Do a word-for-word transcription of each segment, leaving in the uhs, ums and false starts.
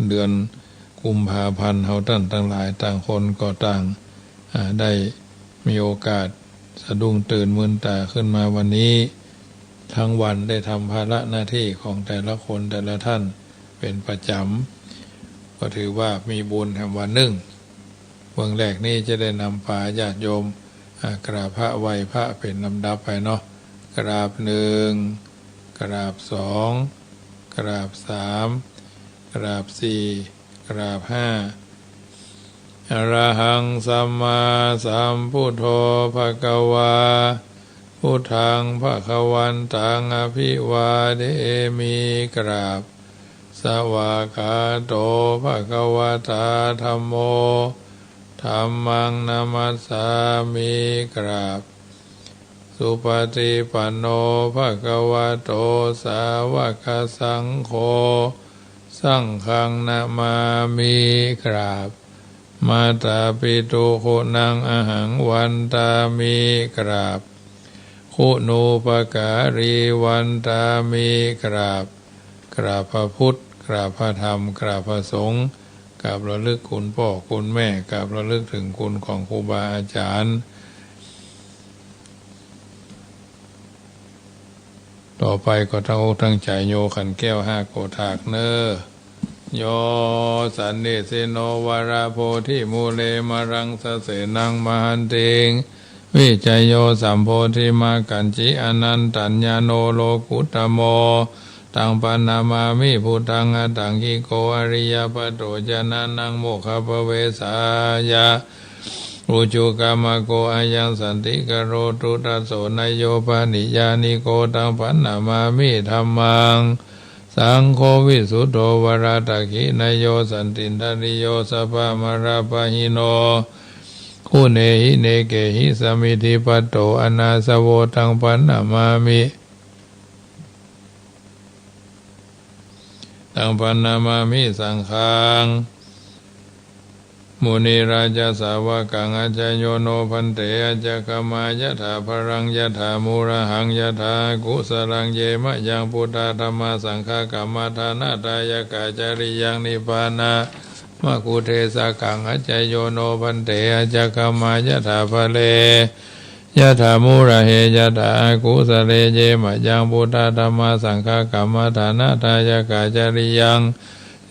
เดือนกุมภาพันธ์ เฮาต้านตังหลายต่างคนก็ต่าง อ่า ได้มีโอกาสสะดุ้งตื่นมืนต๋าขึ้นมาวันนี้ ตึงวันได้ทำภาระหน้าตี้ของแต่ละคนแต่ละต้านเป๋นประจ๋ำ ก็ถือว่ามีบุญแหมวันนึ่ง เบื้องแรกนี้จะได้นำปาญาติโยม อ่า กราบพระไหว้พระเป๋นลำดับไปเนาะ กราบนึ่ง กราบสอง กราบสาม กราบสี่ กราบห้า อะระหัง สัมมาสัมพุทโธ ภะคะวา พุทธัง ภะคะวันตัง อะภิวาเทมิ กราบ สวากขาโต ภะคะวะตา ธัมโม ธัมมัง นะมัสสามิ กราบ สุปะฏิปันโน ภะคะวะโต สาวะกะสังโฆ สังฆัง นะมามิ กราบ มาตาปิตุ คุณัง อะหัง วันตามิ กราบ คุณูปการี วันตามิ กราบ กราบพระพุทธ กราบพระธรรม กราบพระสงฆ์ กราบระลึกคุณป้อคุณแม่ กราบระลึกเถิงคุณของครูบาอาจ๋ารย์ ต่อไปก็ตั้งอกตั้งใจ๋โยขันแก้วห้าโกฏฐากเน่อ โย สันนิสินโน วะระโพธิมูเล มะรังสะเสนัง มะหันติง วิชชโย สัมโพธิมะกัจฉิ อะนันตัญญาโณ โลกุตตะโม ตัง ปะนะมามิ พุทธัง อะตังกิโก อะริยะปัตโต จะนะนัง โมกขัพพะเวสายะ อุจุกะมะโก อะยัง สันติกะโรตุ ตะโส นะโย ปะนิยานิโก ตัง ปะนะมามิ ธัมมัง สังโฆ วิสุทโธ วะระตักขินะโย สันตินทะริโย สัพพะมะระปะหิโน กุเณหิ เนเกหิ สะมิทธิปัตโต อะนาสะโว ตัง ปะนะมามิ ตัง ปะนะมามิ สังฆัง มุนิราชสาวะกัง อัจฉโยโน ภันเต อัจฉะขะมะ ยะถาพะลัง ยะถามูระหัง ยะถาอากุสะลัง เยมะยัง ปุทธาธัมมา สังฆา กัมมะฐานะทายะกา จะริยัง นิพพานะมะกุเทสะกัง อัจฉโยโน ภันเต อัจฉะขะมะ ยะถาพะเล ยะถามูระเห ยะถาอากุสะเล เยมะยัง ปุทธาธัมมา สังฆา กัมมะฐานะทายะกา จะริยัง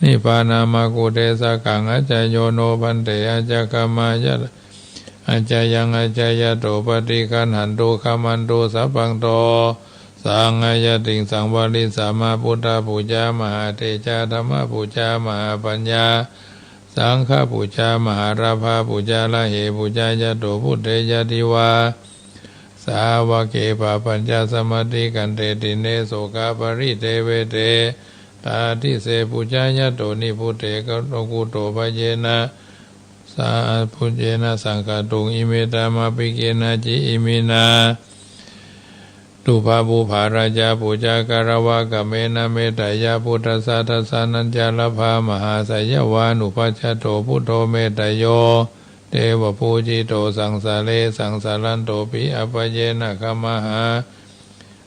นิพพานะมะกุเทสะกัง อัจฉโยโน ภันเต อัจฉะขะมะ ยะถา อัจฉยัง อัจฉยะโต ปะฏิกะหันตุ ขะมันตุ สัพพัง โต สัง อะยะติง สัง วะริสสะมะ พุทธปูจา มหาเตจา ธัมมปูจา มหาปัญญา สังฆปูจา มหาลาภาปูจา ละเหปูจายะโต พุทเท ยะทิวา สาวะเก ปะปัญจะ สะมะติกันเต ติเณ โสกะปะริเทวะเต ตาทิเส ปูจายะโต นิพพุเต กะโต กุโต ปะเยนะ สา ปุจเยนะ สังขะตุง อิเม ธัมมาภิกเขนะ จิ อิมินา ตุปะปุปปะราชาปูจา กะละวะกะเมนะ เมตตะยะ พุทธัสสะ ทัสสะนัญจะละภา มหาสะยะวานุปัชชะโต พุทโธ เมตตะโย เตวะปูจิโต สังสะเร สังสะรันโตปิ อะปะเยนะ ขะมะหา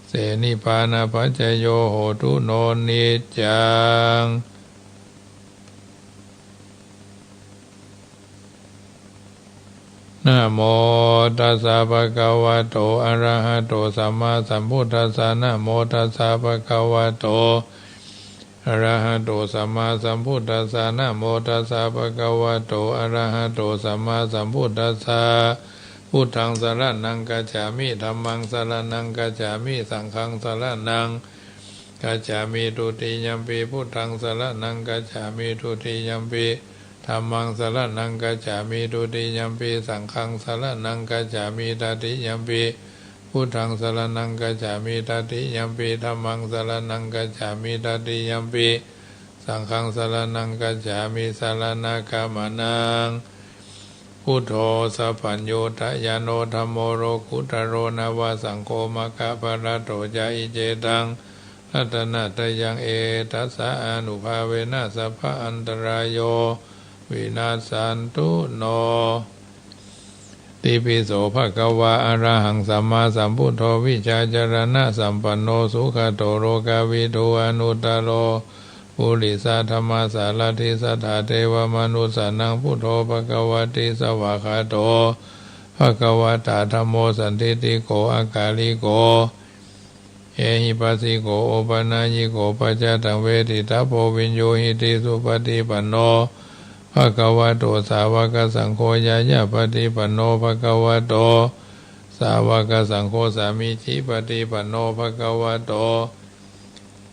เส นิพพานะปัจจโย โหตุ โน นิจจัง Namo tassa bhagavato arahato sammāsambuddhassa. Namo tassa bhagavato arahato sammāsambuddhassa. Namo tassa bhagavato arahato sammāsambuddhassa. Buddhaṃ saraṇaṃ gacchāmi. Dhammaṃ saraṇaṃ gacchāmi. Saṅghaṃ saraṇaṃ gacchāmi. Dutiyampi buddhaṃ saraṇaṃ gacchāmi. Dutiyampi dhammaṃ saraṇaṃ gacchāmi. Dutiyampi saṅghaṃ saraṇaṃ gacchāmi. Tatiyampi buddhaṃ saraṇaṃ gacchāmi. Tatiyampi dhammaṃ saraṇaṃ gacchāmi. Tatiyampi saṅghaṃ saraṇaṃ gacchāmi. Saraṇagamanaṃ. Buddho sabbaññutañāṇo dhammo lokuttaro navasaṅkho maggaphalaṭṭho ca. Iccetaṃ ratanattayaṃ etassa ānubhāvena sabba antarāyo vinassantu no. Itipi so bhagavā arahaṃ sammāsambuddho vijjācaraṇasampanno sugato lokavidū anuttaro ปุริสะธัมมะสารถิ สัตถาเทวะมนุสสานัง บุตโธภะคะวะติ สวากขาโต ภะคะวะตะ ธัมโม สันทิฏฐิโก อะกาลิโก เอหิปัสสิโก โอปะนัยยิโก ปัจจตัง เวทิตัพโพ วินยูหิติ สุปะฏิปันโน ภะคะวะโต สาวะกสังโฆ ญาญาปะฏิปันโน ภะคะวะโต สาวะกสังโฆ สามีจิปะฏิปันโน ภะคะวะโต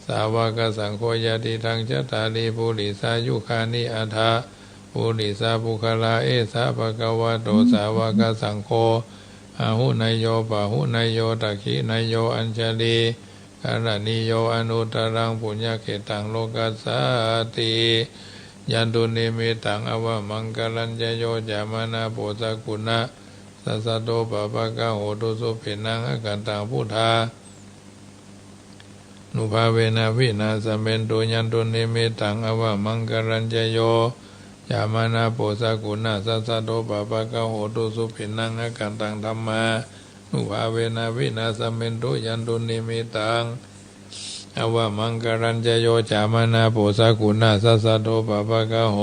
สาวะกสังโฆ ยะติทัง จัตตาริ ปุริสายุคานิ อัฏฐะ ปุริสาปุคคลา เอสะ ภะคะวะโต สาวะกสังโฆ อาหุเนยโย ปาหุเนยโย ตักขิเนยโย อัญชลีกะระณีโย อนุตตรัง ปุญญะเขตตัง โลกัสสาติ ยันตุนิมิตตัง อวะมังคะลัญจะโย จามะนาโป สักขุณะ สัสสะโท ปาปะกะโห ตุ สุขિณัง อะกันตัง พุทธา นุภาเวนะ วินาสะเมนตุ ยันตุนิมิตตัง อวะมังคะลัญจะโย จามะนาโป สักขุณะ สัสสะโท ปาปะกะโห ตุ สุขిณัง อะกันตัง ธัมมานุภาเวนะ วินาสะเมนตุ ยันตุนิมิตตัง อวะมังคะลัญจะโย จามะนาโป สักขุณะ สัสสะโท ปาปะกะโห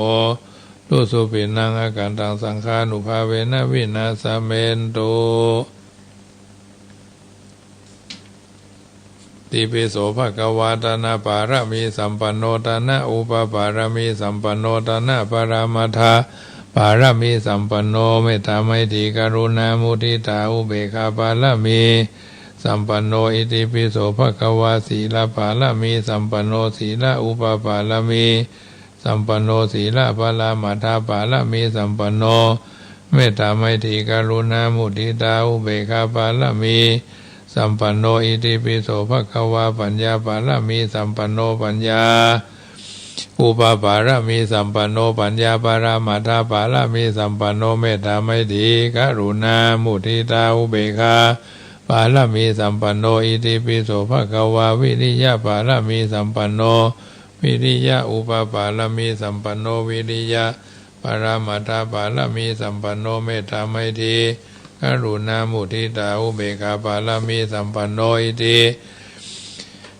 ตุ สุขิณัง อะกันตัง สังฆานุภาเวนะ วินาสะเมนตุ ติปิโส ภะคะวา ทานะปารมีสัมปันโน ทานะอุปปารมีสัมปันโน ทานะปะระมัตถปารมีสัมปันโน เมตตาไมตรีกรุณามุทิตาอุเบกขาปารมีสัมปันโน อิติปิโส ภะคะวา สีลปารมีสัมปันโน สีลอุปปารมี สัมปันโน สีลปะระมัตถปารมีสัมปันโน เมตตาไมตรีกรุณามุทิตาอุเบกขาปารมีสัมปันโน อิติปิโส ภะคะวา ปัญญาปารมีสัมปันโน ปัญญาอุปปารมีสัมปันโน ปัญญาปะระมัตถปารมีสัมปันโน เมตตาไมตรีกรุณามุทิตาอุเบกขาปารมีสัมปันโน อิติปิโส ภะคะวา วิริยะปารมีสัมปันโน วิริยะอุปปารมีสัมปันโน วิริยะปะระมัตถปารมีสัมปันโน เมตตาไมตรีกรุณามุทิตาอุเบกขาปารมีสัมปันโน อิติ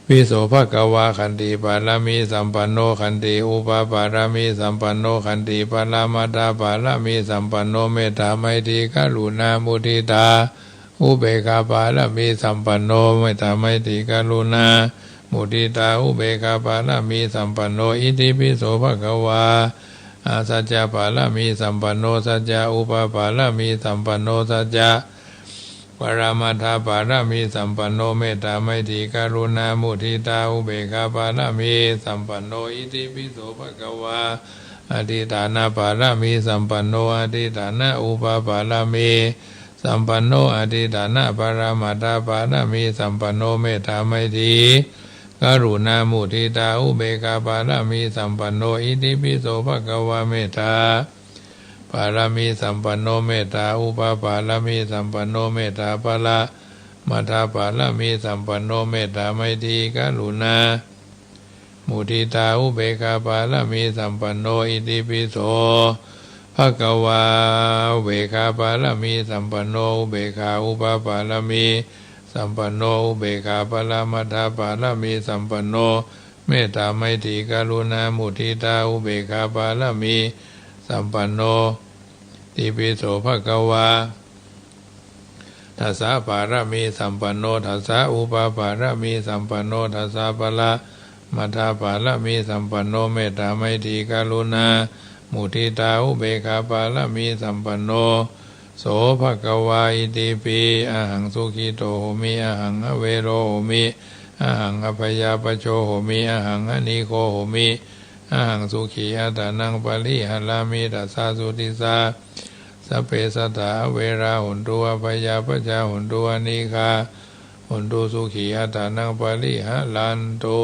ปิโส ภะคะวา ขันติปารมีสัมปันโน ขันติอุปปารมีสัมปันโน ขันติปะระมัตถปารมีสัมปันโน เมตตาไมตรีกรุณามุทิตา อุเบกขาปารมีสัมปันโน เมตตาไมตรีกรุณามุทิตาอุเบกขาปารมีสัมปันโน อิติปิโส ภะคะวา อาสัจจะปารมีสัมปันโน สัจจะอุปปารมีสัมปันโน สัจจะปะระมัตถปารมีสัมปันโน เมตตาไมตรีกรุณามุทิตาอุเบกขาปารมีสัมปันโน อิติปิโส ภะคะวา อธิฏฐานปารมีสัมปันโน อธิฏฐานอุปปารมีสัมปันโน อธิฏฐานปะระมัตถปารมีสัมปันโน เมตตาไมตรีกรุณามุทิตาอุเบกขาปารมีสัมปันโน อิติปิโส ภะคะวา เมตตาปารมีสัมปันโน เมตตาอุปปารมีสัมปันโน เมตตาปะระมัตถปารมีสัมปันโน เมตตาไมตรีกรุณา มุทิตาอุเบกขาปารมีสัมปันโน อิติปิโส ภะคะวา อุเบกขาปารมีสัมปันโน อุเบกขาอุปปารมีสัมปันโน อุเบกขาปะระมัตถปารมีสัมปันโน เมตตาไมตรีกรุณามุทิตาอุเบกขาปารมีสัมปันโน อิติปิโส ภะคะวา ทัสสะปารมีสัมปันโน ทัสสะอุปปารมีสัมปันโน ทัสสะปะระมัตถปารมีสัมปันโน เมตตาไมตรีกรุณามุทิตาอุเบกขาปารมีสัมปันโน โส ภะคะวา อิติปิ อะหัง สุขิโต โหมิ อะหัง อะเวโร โหมิ อะหัง อะพยาปะโจ โหมิ อะหัง อะนีโก โหมิ อะหัง สุขี อัตตานัง ปะริหะรามิ ทัสสะสุติสสะ สัพเพ สัตตา อะเวรา โหนตุ อะพยาปะจา โหนตุ อะนีกา โหนตุ สุขี อัตตานัง ปะริหะรันตุ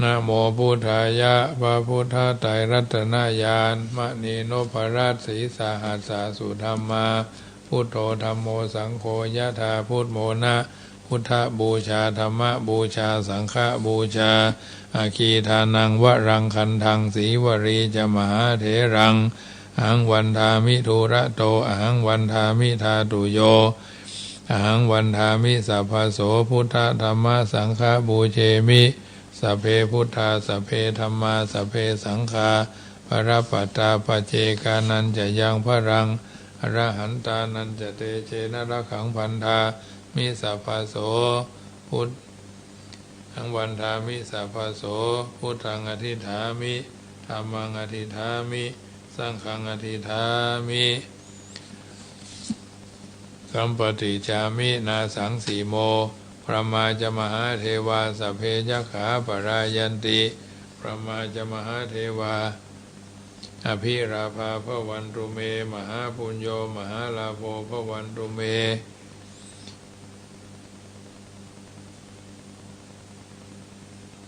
นะโมพุทธายะ พระพุทธไตรรัตนญาณ มณีนพรัตน์ ศรีสหัสสะสุธรรมา พุทโธ ธัมโม สังโฆ ยะถา พุทโธ นะ พุทธบูชา ธัมมบูชา สังฆบูชา อัคคีทานัง วรังคันธัง สีวลี จะ มหาเถรัง Ahaṃ vandāmi dūrato, ahaṃ vandāmi dhātuyo, ahaṃ vandāmi sabbaso. Buddha dhamma saṅgha pūjemi. Sabbe buddhā, sabbe dhammā, sabbe saṅghā balappattā, paccekānañca yaṃ balaṃ, arahantānañca tejena, rakkhaṃ bandhāmi sabbaso. Bud- Ahaṃ bandhāmi sabbaso. Buddhaṃ adhiṭṭhāmi, dhammaṃ adhiṭṭhāmi, saṅghaṃ adhiṭṭhāmi. Sampaṭicchāmi nāsaṃsimo. Brahmā ca mahādevā sabbe yakkhā palāyanti. Brahmā ca mahādevā abhilābhā bhavantu me, mahāpuñño mahālābho bhavantu me.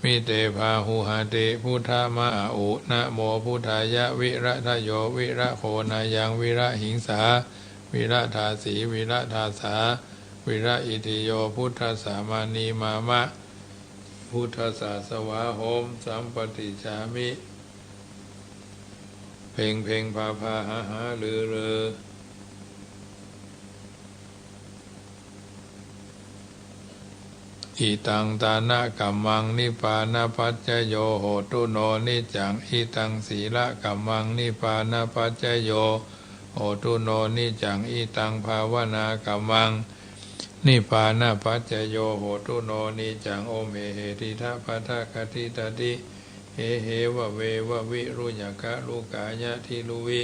Mite bāhuhati buddha ma a u, namo buddhāya viradayo viragonāyaṃ virahiṃsā viradāsī viradāsā viraitthiyo buddhassa mānīmāma. Buddhassa svāhoma. Sampaṭicchāmi. เพ็งเพ็ง พาพา หาหา ฤๅฤๅ Idaṃ dānakammaṃ nibbānapaccayo hotu no niccaṃ. Idaṃ sīlakammaṃ nibbānapaccayo hotu no niccaṃ. Idaṃ bhāvanākammaṃ nibbānapaccayo hotu no niccaṃ. Om he he tiṭṭhapaddakatiṭṭhati he he vave vavirūḷhakaruḷhāya tiruvi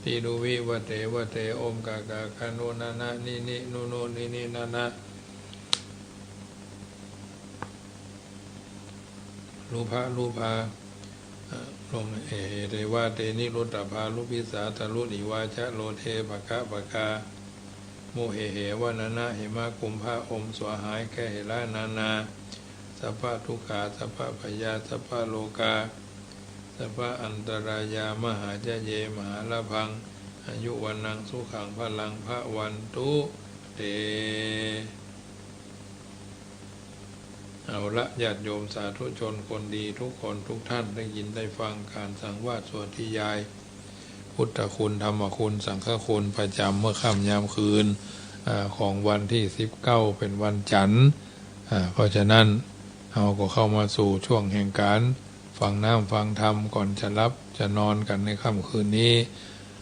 tiruvi vate vate. Om ka ka ka nu na na ni ni nu nu ni ni na na. Lubha lubha. เอ่อ ลง เอ เอ เทวา เต นิรุตตะภา ลุพิสา ทะลุ นิวา ชะโล เท ปะคะ ปะกา มุ เห เหวะ นะนะ เหมะ กุมภะ อม สวาหาย แก้ เหละ นานา สัพพะ ทุกขา สัพพะ พยา สัพพะ โรกา สัพพะ อันตะรายา มหา จะ เย มหา ละพัง อายุ วัณณัง สุขัง พะลัง ภะวันตุ เต เอาละ ญาติโยมสาธุชนคนดีทุกคนทุกท่าน ได้ยินได้ฟังการสังวาสสวดนิยาย พุทธคุณ ธรรมคุณ สังฆคุณ ประจำเมื่อค่ำยามคืน อ่า ของวันที่สิบเก้า เป็นวันจันทร์ อ่า เพราะฉะนั้น เฮาก็เข้ามาสู่ช่วงแห่งการฟังน้ำฟังธรรมก่อนจะหลับจะนอนกันในค่ำคืนนี้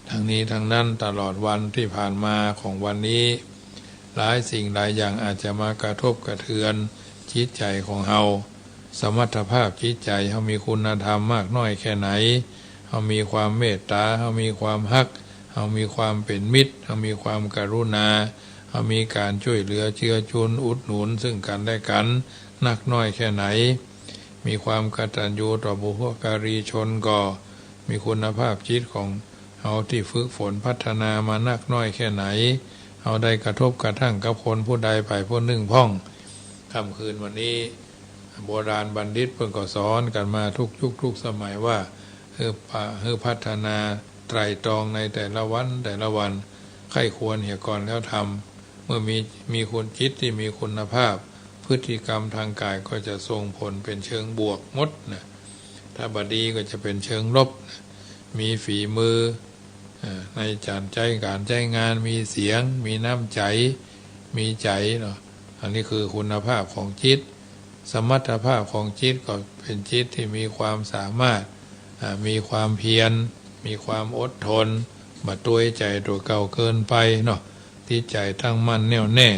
ทั้งนี้ทั้งนั้น ตลอดวันที่ผ่านมาของวันนี้ หลายสิ่งหลายอย่างอาจจะมากระทบกระเทือนจิตใจของเฮา สมรรถภาพจิตใจเฮามีคุณธรรมมากน้อยแค่ไหน เฮามีความเมตตา เฮามีความฮัก เฮามีความเป็นมิตร เฮามีความกรุณา เฮามีการช่วยเหลือเจือจุนอุดหนุนซึ่งกันและกันนักน้อยแค่ไหน มีความกตัญญูต่อบุพการีชนก่อ มีคุณภาพจิตของเฮาที่ฝึกฝนพัฒนามานักน้อยแค่ไหน เฮาได้กระทบกระทั่งกับคนผู้ใดไปผู้นึ่งพ่อง ค่ำคืนวันนี้ โบราณบัณฑิตเปิ้นก็สอนกันมาทุกยุคทุกสมัยว่า หื้อปะ หื้อพัฒนาไตร่ตรองในแต่ละวันแต่ละวัน ใคร่ควรเหียก่อนแล้วทำ เมื่อมี มีคุณจิตที่มีคุณภาพ พฤติกรรมทางกายก็จะส่งผลเป็นเชิงบวกหมดนะ ถ้าบ่ดีก็จะเป็นเชิงลบนะ มีฝีมือ เอ่อ ในการใจ๊ การใจ๊งาน มีเสียง มีน้ำใจ๋ มีใจ๋เนาะ อันนี้คือคุณภาพของจิต สมรรถภาพของจิตก็เป็นจิตที่มีความสามารถ อ่า มีความเพียร มีความอดทน บ่ตวยใจ๋ตั๋วเก่าเกินไปเนาะ จิตใจ๋ตั้งมั่นแน่วแน่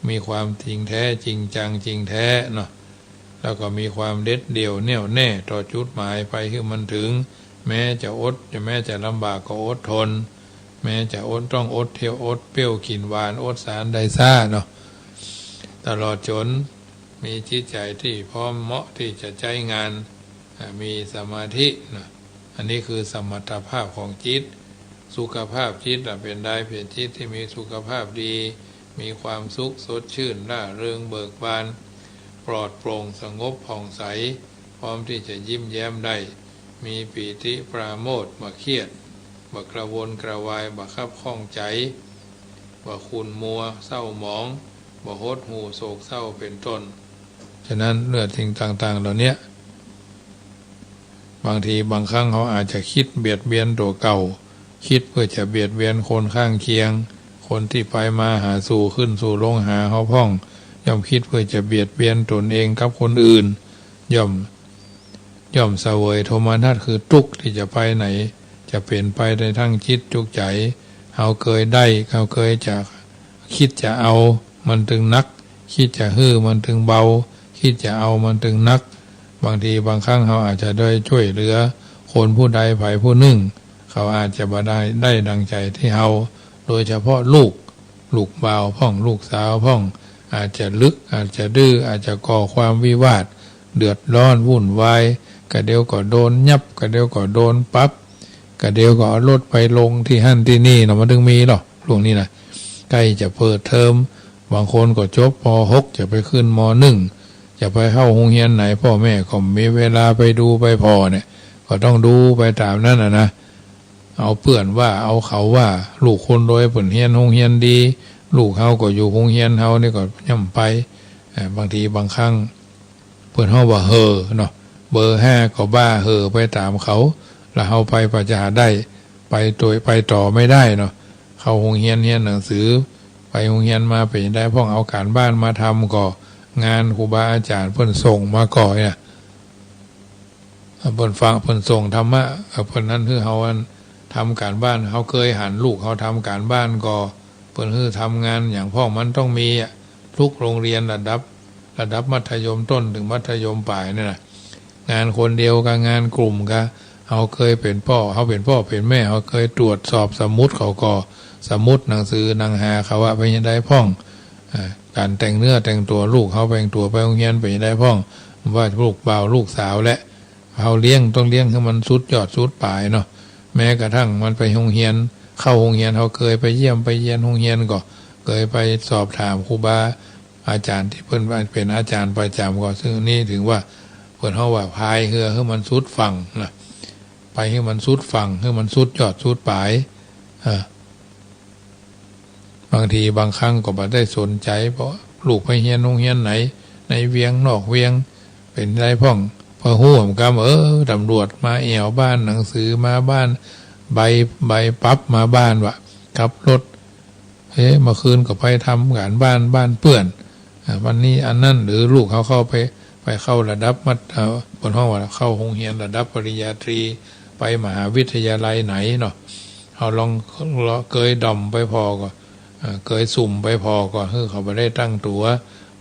มีความจริงแท้ จริงจัง จริงแท้เนาะ แล้วก็มีความเด็ดเดี่ยวแน่วแน่ต่อจุดหมายไปหื้อมันถึง แม้จะอด จะ แม้จะลำบากก็อดทน แม้จะอด ต้องอดเที่ยว อดเปรี้ยวกิ๋นหวาน อดสารได้ซ่าเนาะ ตลอดจ๋นมีจิตใจ๋ที่พร้อมเหมาะที่จะใจ๊งาน อ่า มีสมาธินะ อันนี้คือสมรรถภาพของจิต สุขภาพจิตล่ะเป๋นใด เป๋นจิตที่มีสุขภาพดี มีความสุข สดชื่น ร่าเริง เบิกบาน ปลอดโปร่ง สงบ ผ่องใส พร้อมที่จะยิ้มแย้มได้ มีปีติปราโมทย์ บ่เครียด บ่กระวนกระวาย บ่คับข้องใจ๋ บ่ขุ่นมัว เศร้าหมอง บ่หดหู่ โศกเศร้า เป๋นต้น ฉะนั้นเมื่อสิ่งต่างๆ เหล่าเนี้ย บางทีบางครั้งเฮาอาจจะกึ๊ดเบียดเบียนตั๋วเก่า กึ๊ดเปื้อจะเบียดเบียนคนข้างเคียง คนตี้ไปมาหาสู่ ขึ้นสู่ลงหาเฮาพ่อง ย่อมกึ๊ดเปื้อจะเบียดเบียนตนเองกับคนอื่น ย่อม ย่อมเสวยโทมนัสคือตุ๊กข์ตี้จะไปไหน จะเป๋นไปในตางจิตจุกใจ๋ เฮาเกยได้ เฮาเกยจะ กึ๊ดจะเอามันตึงหนัก กึ๊ดจะหื้อมันตึงเบา กึ๊ดจะเอามันตึงหนัก บางทีบางครั้งเฮาอาจจะได้จ้วยเหลือคนผู้ใดใผผู้นึ่ง เขาอาจจะบ่ได้ ได้ดังใจ๋ตี้เฮา โดยเฉพาะลูก ลูกบ่าวพ่อง ลูกสาวพ่อง อาจจะลึก อาจจะดื้อ อาจจะก่อความวิวาท เดือดร้อนวุ่นวาย กะเดี๋ยวก็โดนยับ กะเดี๋ยวก็โดนปรับ กะเดี๋ยวก็เอารถไปลงตี้หั้นตี้นี่เนาะ มันตึงมีเนาะ ช่วงนี้นะ ใก้จะเปิดเทอม บางคนก็จบ ป.หก จะไปขึ้น ม.หนึ่ง จะไปเข้าโฮงเฮียนไหน ป้อแม่ก็บ่มีเวลาไปดูไปผ่อเนี่ย ก็ต้องดูไปต๋ามนั้นน่ะนะ เอาเปื้อนว่า เอาเขาว่า ลูกคนรวยเปิ้นเฮียนโฮงเฮียนดี ลูกเฮาก็อยู่โฮงเฮียนเฮานี่ก็ย่อมไป เอ่อ บางทีบางครั้ง เปิ้นฮ้องว่าเห่อเนาะ เบอร์ห้าก็บ้าเห่อไปต๋ามเขา แล้วเฮาไป ไปจะหาได้ ไปโตย ไปต่อไม่ได้เนาะ เข้าโฮงเฮียน เฮียนหนังสือ ไปโฮงเฮียนมาเป๋นจะใดพ่อง เอาก๋านบ้านมาทำก็ งานครูบาอาจ๋ารย์เปิ้นส่งมาก่อเนี่ย เปิ้นฟัง เปิ้นส่งธรรมะ เอ่อ เปิ้นนั้นหื้อเฮาอันทำก๋านบ้าน เฮาเกยหันลูกเฮาทำก๋านบ้านก็ เปิ้นหื้อทำงานหยังพ่อง มันต้องมีอะ ทุกโฮงเฮียนระดับ ระดับมัธยมต้นเถิงมัธยมปลายเนี่ยนะ งานคนเดียวกา งานกลุ่มกา เฮาเกยเป๋นป้อ เฮาเป๋นป้อเป๋นแม่ เฮาเกยตรวจสอบสมุดเขาก็ สมุดหนังสือหนังหาเขาอะ เป๋นจะใดพ่อง อ่า ก๋านแต่งเนื้อแต่งตั๋วลูกเฮา แต่งตั๋วไปโฮงเฮียนเป๋นจะใดพ่อง ว่าลูกบ่าวลูกสาวแหละ เฮาเลี้ยง ต้องเลี้ยงหื้อมันสุดยอดสุดป๋ายเนาะ แม้กระทั่งมันไปโฮงเฮียน เข้าโฮงเฮียน เฮาเกยไปเยี่ยมไปเยียนโฮงเฮียนก็ เกยไปสอบถามครูบาอาจ๋ารย์ตี้เปิ้นว่าเป๋นอาจ๋ารย์ประจ๋ำก็ ซึ่งนี่ถือว่าเปิ้นฮ้องว่าพายเฮือหื้อมันสุดฝั่งนะ ไปหื้อมันสุดฝั่ง หื้อมันสุดยอดสุดป๋าย อ่า บางทีบางครั้งก็บ่ได้สนใจ๋ เพราะลูกไปเฮียนโฮงเฮียนไหน ในเวียงนอกเวียง เป๋นจะใดพ่อง พอฮู้กำ เออ ตำรวจมาแอ่วบ้าน หนังสือมาบ้าน ใบ ใบปรับมาบ้านวะ ขับรถ เอ๊ะ เมื่อคืนก็ไปทำก๋านบ้าน บ้านเปื้อน อ่า วันนี้อันนั้น หรือลูกเฮาเข้าไป ไปเข้าระดับมัธ เอ่อ เปิ้นฮ้องว่าเข้าโฮงเฮียนระดับปริญญาตรี ไปมหาวิทยาลัยไหนเนาะ เฮาลอง ลองเกยด่อมไปผ่อก็ เอ่อ เกยสุ่มไปผ่อก็ หื้อเขาบ่ได้ตั้งตั๋ว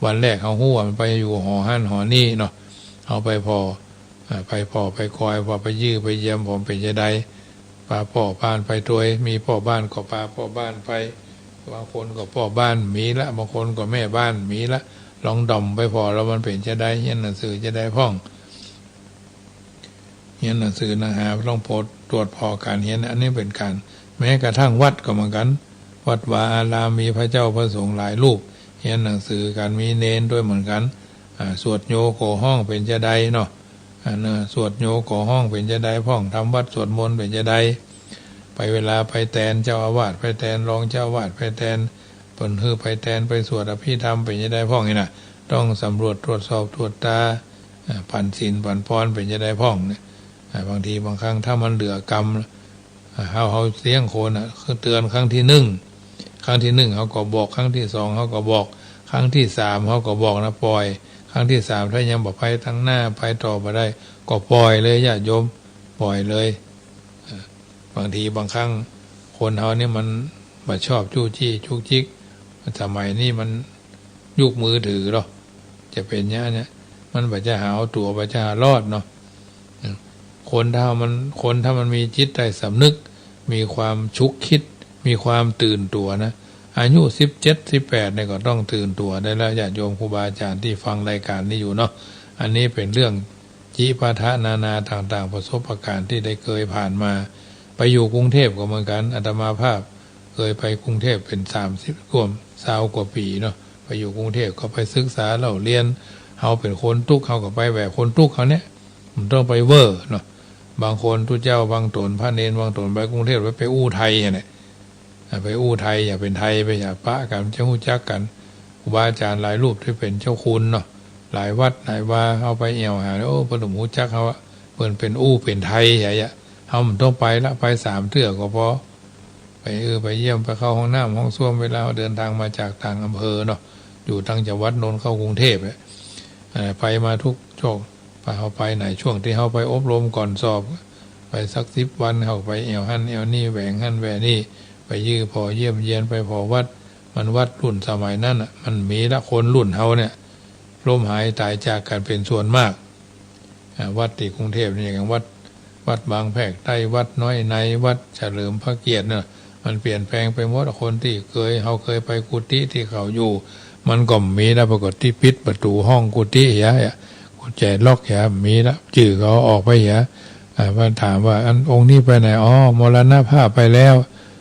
วันแรกเฮาฮู้ว่ามันไปอยู่หอหั้นหอนี่เนาะ เฮาไปผ่อ อ่า ไปผ่อไปคอย ผ่อไปเยี่ยมไปเยียน ผ่อเป๋นจะใด ปาป้อบ้านไปตวย มีป้อบ้านก็ปาป้อบ้านไป บางคนก็ป้อบ้านมีละ บางคนก็แม่บ้านมีละ ลองด่อมไปผ่อแล้วมันเป๋นจะใด เฮียนหนังสือจะใดพ่อง เฮียนหนังสือหนังหา ต้องปด ตรวจผ่อก๋านเฮียน อันนี้เป๋นก๋าน แม้กระทั่งวัดก็เหมือนกั๋น วัดวาอารามมีพระเจ้าพระสงฆ์หลายรูป เฮียนหนังสือกั๋น มีเณรตวยเหมือนกั๋น อ่า สวดโยโกฮ้องเป๋นจะใดเนาะ อ่า เนอะ สวดโยโกฮ้องเป๋นจะใดพ่อง ทำวัตรสวดมนต์เป๋นจะใด ไปเวลาไปแตนเจ้าอาวาส ไปแตนรองเจ้าอาวาส ไปแตน เปิ้นหื้อไปแตนไปสวดอภิธรรมเป๋นจะใดพ่องนี่นะ ต้องสำรวจตรวจสอบตรวจตรา อ่า ปั๋นศีลปั๋นพรเป๋นจะใดพ่องเนี่ย อ่า บางทีบางครั้งถ้ามันเหลือกำ อ่า เฮา เฮาเลี้ยงคนน่ะ คือเตือนครั้งตี้นึ่ง ครั้งตี้นึ่งเฮาก็บอก ครั้งตี้สองเฮาก็บอก ครั้งตี้สามเฮาก็บอกนะ ปล่อย ครั้งตี้สามถ้ายังบ่ไปตางหน้า ไปต่อบ่ได้ ก็ปล่อยเลย ญาติโยม ปล่อยเลย อ่า บางทีบางครั้งคนเฮานี่มันบ่ชอบจู้จี้จุกจิก สมัยนี้มันยุคมือถือเนาะ จะเป๋นอย่างเนี้ย มันบ่จะหาเอาตั๋ว บ่จะหารอดเนาะ คนถ้ามัน คนถ้ามันมีจิตใต้สำนึก มีความฉุกคิด มีความตื่นตั๋วนะ อายุสิบเจ็ด สิบแปดเนี่ยก็ต้องตื่นตั๋วได้แล้ว ญาติโยมครูบาอาจ๋ารย์ตี้ฟังรายก๋านนี้อยู่เนาะ อันนี้เป๋นเรื่องจิปาถะนานาต่างๆ ประสบการณ์ตี้ได้เกยผ่านมา ไปอยู่กรุงเทพฯก็เหมือนกั๋น อาตมาภาพเกยไปกรุงเทพฯเป๋นสามสิบ ร่วมซาวกว่าปี๋เนาะ ไปอยู่กรุงเทพฯก็ไปศึกษาเล่าเรียน เฮาเป๋นคนตุ๊กข์ เฮาก็ไปแบบคนตุ๊กข์เฮาเนี่ย บ่ต้องไปเว่อเนาะ บางคนตุ๊เจ้าบางต๋น พระเณรบางต๋นไปกรุงเทพฯ ไป ไปอู้ไทยอะเนี่ย อ่า ไปอู้ไทย อย่าเป๋นไทย ไปอย่าปะกั๋น จะฮู้จักกั๋น ครูบาอาจ๋ารย์หลายรูปตี้เป๋นเจ้าคุณเนาะ หลายวัดหลายวา เฮาไปแอ่วหา โอ้ เปิ้นบ่ฮู้จักเฮาอะ เปิ้นเป๋นอู้เป๋นไทยเหีย เฮาบ่ต้องไปละ ไปสามเตื้อก็ปอ ไป เออ ไปเยี่ยม ไปเข้าห้องน้ำห้องส้วม เวลาเฮาเดินตางมาจากต่างอำเภอเนาะ อยู่ต่างจังหวัดโน่นเข้ากรุงเทพฯเนี่ย เอ่อ ไปมากู้จอก ไป เฮาไปไหน ช่วงตี้เฮาไปอบรมก่อนสอบ ไปสักสิบวัน เฮาไปแอ่วหั้นแอ่วนี่ แหว่งหั้นแหว่งนี่ ไปเยี่ยมผ่อเยี่ยมเยียน ไปผ่อวัด มันวัดรุ่นสมัยนั้นน่ะ มันมีละ คนรุ่นเฮาเนี่ย ล้มหายต๋ายจากกั๋นเป๋นส่วนมาก อ่า วัดตี้กรุงเทพฯนี่ อย่างวัด วัดบางแพรกใต้ วัดน้อยใน วัดเฉลิมพระเกียรติเนี่ย มันเปลี่ยนแปลงไปหมด คนตี้เกย เฮาเกยไปกุฏิตี้เขาอยู่ มันก็บ่มีละ ปรากฏตี้ปิดประตู๋ห้องกุฏิเหีย กุญแจล็อกเหีย บ่มีละ จื้อเขาออกไปเหีย อ่า มาถามว่า อันองค์นี้ไปไหน อ๋อ มรณภาพไปแล้ว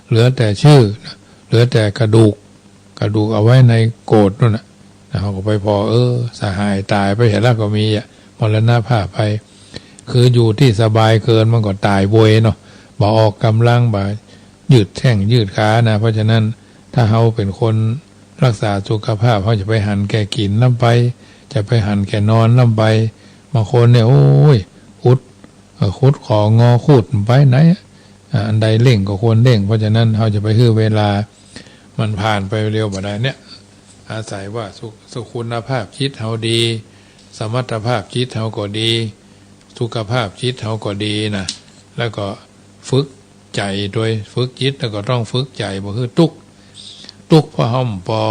เหลือแต่ชื่อ เหลือแต่กระดูก กระดูกเอาไว้ในโกศโน่นน่ะ เฮาก็ไปผ่อ เออ สหายต๋ายไปเหียละก็มีอะ มรณภาพไป คืออยู่ตี้สบายเกิน มันก็ต๋ายโวยเนาะ บ่ออกก๋ำลัง บ่ยืดแข้งยืดขานะ เพราะฉะนั้น ถ้าเฮาเป๋นคนรักษาสุขภาพ เฮาจะไปหันแก่กิ๋นล้ำไป จะไปหันแก่นอนล้ำไป บางคนเนี่ย โอ้ย อุด เอ่อ ขุดของอ คูดไปไหนอะ อ่า อันใดเร่งก็ควรเร่ง เพราะฉะนั้น เฮาจะไปหื้อเวลามันผ่านไปเร็วบ่ได้เนี่ย อาศัยว่าสุ สุคุณภาพจิตเฮาดี สมรรถภาพจิตเฮาก็ดี สุขภาพจิตเฮาก็ดีนะ แล้วก็ฝึกใจ๋ตวย ฝึกจิตแล้วก็ต้องฝึกใจ๋ บ่หื้อตุ๊กข์ ตุ๊กข์เพราะเฮาบ่ปอ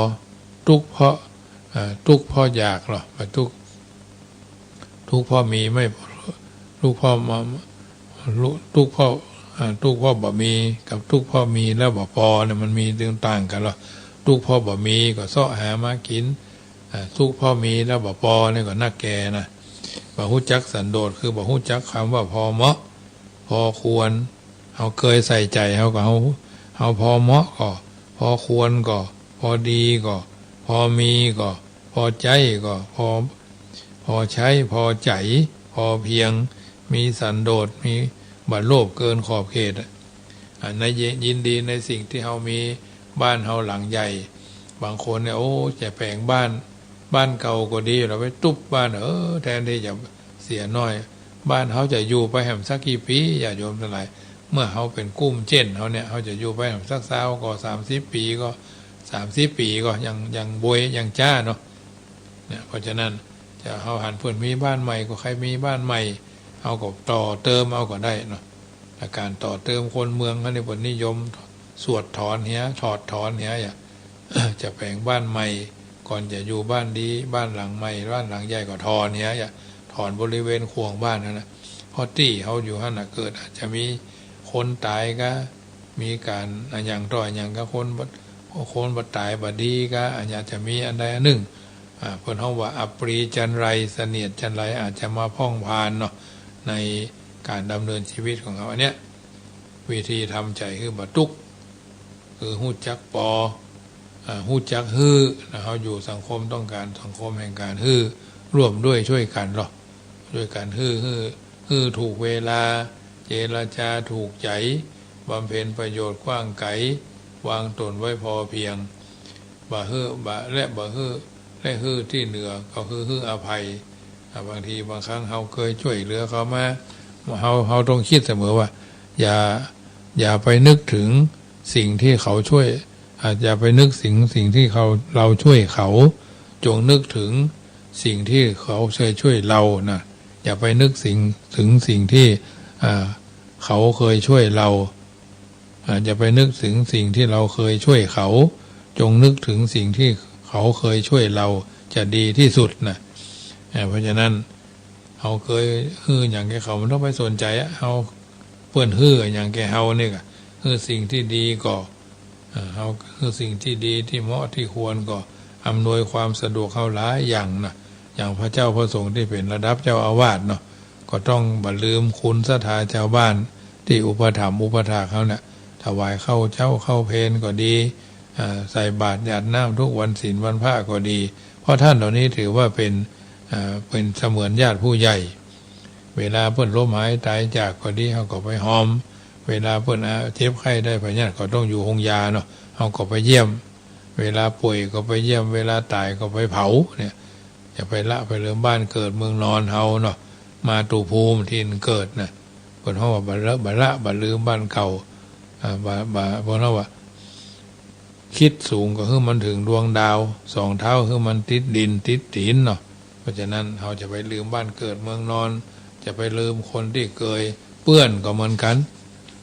ตุ๊กข์เพราะ เอ่อ ตุ๊กข์เพราะอยากเหรอ บ่ตุ๊กข์ ตุ๊กข์เพราะมีไม่ ตุ๊กข์เพราะมา ตุ๊กข์เพราะ อ่า ตุ๊กข์เพราะบ่มี กับตุ๊กข์เพราะมีแล้วบ่ปอเนี่ย มันมีต่างกั๋นเหรอ ตุ๊กข์เพราะบ่มีก็เซาะหามากิ๋น อ่า ตุ๊กข์เพราะมีแล้วบ่ปอเนี่ยก็นักแก่นะ บ่ฮู้จักสันโดษ คือบ่ฮู้จักกำว่าพอเหมาะ พอควร เฮาเกยใส่ใจ๋ เฮาก็ เฮา เฮาพอเหมาะก็ พอควรก็ พอดีก็ พอมีก็ พอใจ๊ก็ พอ พอใจ๊ พอใจ๋ พอเพียง มีสันโดษ มี บ่โลภเกินขอบเขตอะ อ่า ใน ยินดีในสิ่งตี้เฮามี บ้านเฮาหลังใหญ่ บางคนเนี่ย โอ้ จะแป๋งบ้าน บ้านเก่าก็ดี เฮาไปตุ๊บบ้าน เออ แทนตี้จะเสียน้อย บ้านเฮาจะอยู่ไปแหมสักกี่ปี๋ ญาติโยมตังหลาย เมื่อเฮาเป๋นกุ้มเจ๊นเฮาเนี่ย เฮาจะอยู่ไปแหมสักซาวก่อ สามสิบปี๋ก่อ สามสิบปี๋ก่อ ยัง ยังบวย ยังจ๊าเนาะ เนี่ย เพราะฉะนั้น จะเฮาหันเปิ้นมีบ้านใหม่ก็ใค่มีบ้านใหม่ เฮาก็ต่อเติมเอาก็ได้เนาะ และก๋านต่อเติมคนเมืองเฮานี่เปิ้นนิยมสวดถอนเหีย ถอดถอนเหีย อย่า จะแป๋งบ้านใหม่ ก่อนจะอยู่บ้านดี บ้านหลังใหม่ บ้านหลังใหญ่ก็ถอนเหีย อย่า ถอนบริเวณข่วงบ้านหั้นน่ะ เพราะตี้เฮาอยู่หั้นน่ะ เกิดอาจจะมีคนต๋ายกา มีก๋านอะหยังต่ออะหยังกา คนบ่ คนบ่ต๋ายบ่ดีกา อาจจะมีอันใดอันนึ่ง อ่า เปิ้นฮ้องว่าอับปรีจันไร เสนียดจัญไร อาจจะมาพ่องผ่านเนาะ ในก๋านดำเนินชีวิตของเฮา อันเนี้ย วิธีทำใจ๋หื้อบ่ตุ๊กข์ คือฮู้จักปอ อ่า ฮู้จักหื้อนะ เฮาอยู่สังคมต้องก๋านสังคมแห่งก๋านหื้อ ร่วมด้วยช่วยกันเนาะ ช่วยกันหื้อ หื้อ หื้อถูกเวลา เจรจาถูกใจ๋ บำเพ็ญประโยชน์กว้างไกล วางตนไว้พอเพียง บ่หื้อ บ่ และบ่หื้อ และหื้อตี้เหนือก็คือหื้ออภัย อ่า บางทีบางครั้งเฮาเกยช่วยเหลือเขามา เฮา เฮาต้องกึ๊ดเสมอว่า อย่า อย่าไปนึกเถิงสิ่งตี้เขาช่วย อ่า อย่าไปนึกเถิงสิ่งตี้เขา เฮาช่วยเขา จงนึกเถิงสิ่งตี้เขาเกยช่วยเฮานะ อย่าไปนึกเถิง เถิงสิ่งตี้ อ่า เขาเกยช่วยเฮา อ่า อย่าไปนึกเถิงสิ่งตี้เฮาเกยช่วยเขา จงนึกเถิงสิ่งตี้เขาเกยช่วยเฮา จะดีตี้สุดนะ อ่า เพราะฉะนั้น เฮาเกยหื้อหยังแก่เขา บ่ต้องไปสนใจ๋อะ เฮา เปิ้นหื้อหยังแก่เฮานี่กา หื้อสิ่งตี้ดีก็ อ่า เฮา หื้อสิ่งตี้ดีตี้เหมาะตี้ควรก็อำนวยความสะดวกเฮาหลายอย่างนะ อย่างพระเจ้าพระสงฆ์ตี้เป๋นระดับเจ้าอาวาสเนาะ ก็ต้องบ่ลืมคุณศรัทธาชาวบ้านตี้อุปถัมภ์อุปถากเฮาเนี่ย ถวายข้าวเจ๊าข้าวเพลก็ดี อ่า ใส่บาตรหยาดน้ำทุกวันศีลวันพระก็ดี เพราะท่านเหล่านี้ถือว่าเป๋น อ่า เป๋นเสมือนญาติผู้ใหญ่ เวลาเปิ้นล้มหายต๋ายจากก็ดี เฮาก็ไปหอม เวลาเปิ้น อ่า เจ็บไข้ได้พยาธิก็ต้องอยู่โฮงยาเนาะ เฮาก็ไปเยี่ยม เวลาป่วยก็ไปเยี่ยม เวลาต๋ายก็ไปเผาเนี่ย อย่าไปละไปเลิมบ้านเกิดเมืองนอนเฮาเนาะ มาตุภูมิ ถิ่นเกิดนะ เปิ้นฮ้องว่าบ่ละ บ่ละ บ่ลืมบ้านเก่า อ่า บ่ บ่ เปิ้นฮ้องว่า คิดสูงก็หื้อมันเถิงดวงดาว สองเท้าหื้อมันติดดินติดตี๋นเนาะ เพราะฉะนั้นเฮาจะไปลืมบ้านเกิดเมืองนอน จะไปลืมคนตี้เกย เปื้อนก็เหมือนกั๋น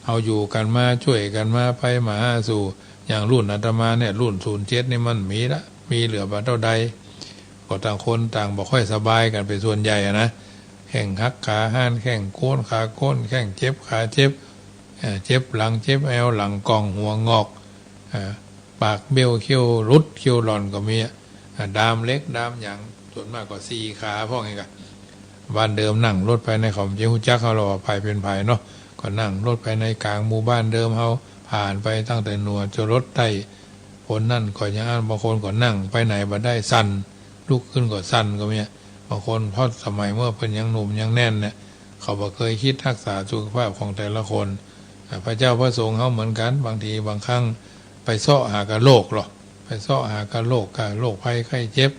เฮาอยู่กั๋นมา จ้วยกั๋นมา ไปมาหาสู่ อย่างรุ่นอาตมาเนี่ย รุ่นศูนย์เจ็ดนี่มันมีละ มีเหลือบ่าเต้าใด ก็ต่างคนต่างบ่ค่อยสบายกั๋นเป๋นส่วนใหญ่อะนะ แข้งหักขาหัน แข้งโกนขาโกน แข้งเจ็บขาเจ็บ เอ่อ เจ็บหลังเจ็บแอว หลังก่องหัวงอก อ่า ปากเบี้ยวเขี้ยวหลุดเขี้ยวหล่อนก็มีอะ อ่า ดามเหล็กดามหยัง ส่วนมากก็สี่ขาพ่องเองกะ บ้านเดิมนั่งรถไปใน เขาจะฮู้จักเฮาแล้วว่าใผเป๋นใผเนาะ ก็นั่งรถไปในก๋างหมู่บ้านเดิมเฮา ผ่านไปตั้งแต่เหนือจ๋รดใต้ คนนั้นก็อย่างอั้น บางคนก็นั่งไปไหนบ่ได้สั่น ลุกขึ้นก็สั่นก็มีอะ บางคนเพราะสมัยเมื่อเปิ้นยังหนุ่มยังแน่นเนี่ย เขาบ่เกยคิดฮักษาสุขภาพของแต่ละคน อ่า พระเจ้าพระสงฆ์เฮาเหมือนกั๋น บางทีบางครั้งไปเซาะหากับโรคเหรอ ไปเซาะหากับโรค กับโรคภัยไข้เจ็บ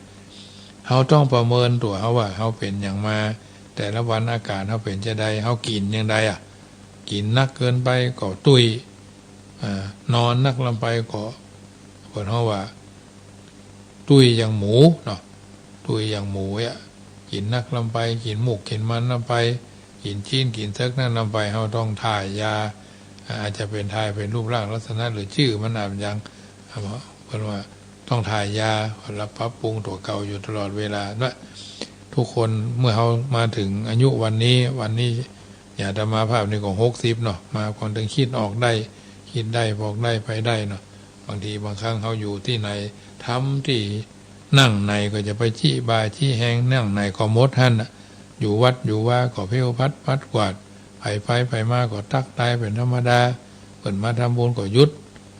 เฮาต้องประเมินตั๋วเฮาว่าเฮาเป๋นหยังมา แต่ละวันอาก๋านเฮาเป๋นจาใด เฮากิ๋นอย่างใดอะ กิ๋นนักเกินไปก็ตุ้ย อ่า นอนนักลำไปก็ เปิ้นฮ้องว่า ตุ้ยอย่างหมูเนาะ ตุ้ยอย่างหมูอะ กิ๋นนักลำไป กิ๋นหมูกิ๋นมันลำไป กิ๋นจิ๊นกิ๋นเซิกนั่นลำไป เฮาต้องถ่ายยา อ่า อาจจะเป๋นถ่ายเป๋นรูปร่างลักษณะ หรือจื้อมันอาจยัง อ่า เปิ้นว่าต้องถ่ายยา และปรับปรุงตั๋วเก่าอยู่ตลอดเวลาเนาะ ทุกคนเมื่อเฮามาเถิงอายุวันนี้ วันนี้ อย่างอาตมาภาพนี่ก็หกสิบเนาะ มาก่อนเถิงคิดออกได้ คิดได้ พอกได้ ไปได้เนาะ บางทีบางครั้งเฮาอยู่ตี้ไหน ธรรมตี้นั่งไหนก็จะไปจี้บ่าจี้แฮง นั่งไหนก็หมดหั้นน่ะ อยู่วัดอยู่วาก็เพลวพัดปัดกวาด ใผไปใผมาก็ตั๊กตายเป๋นธรรมดา เปิ้นมาทำบุญก็หยุด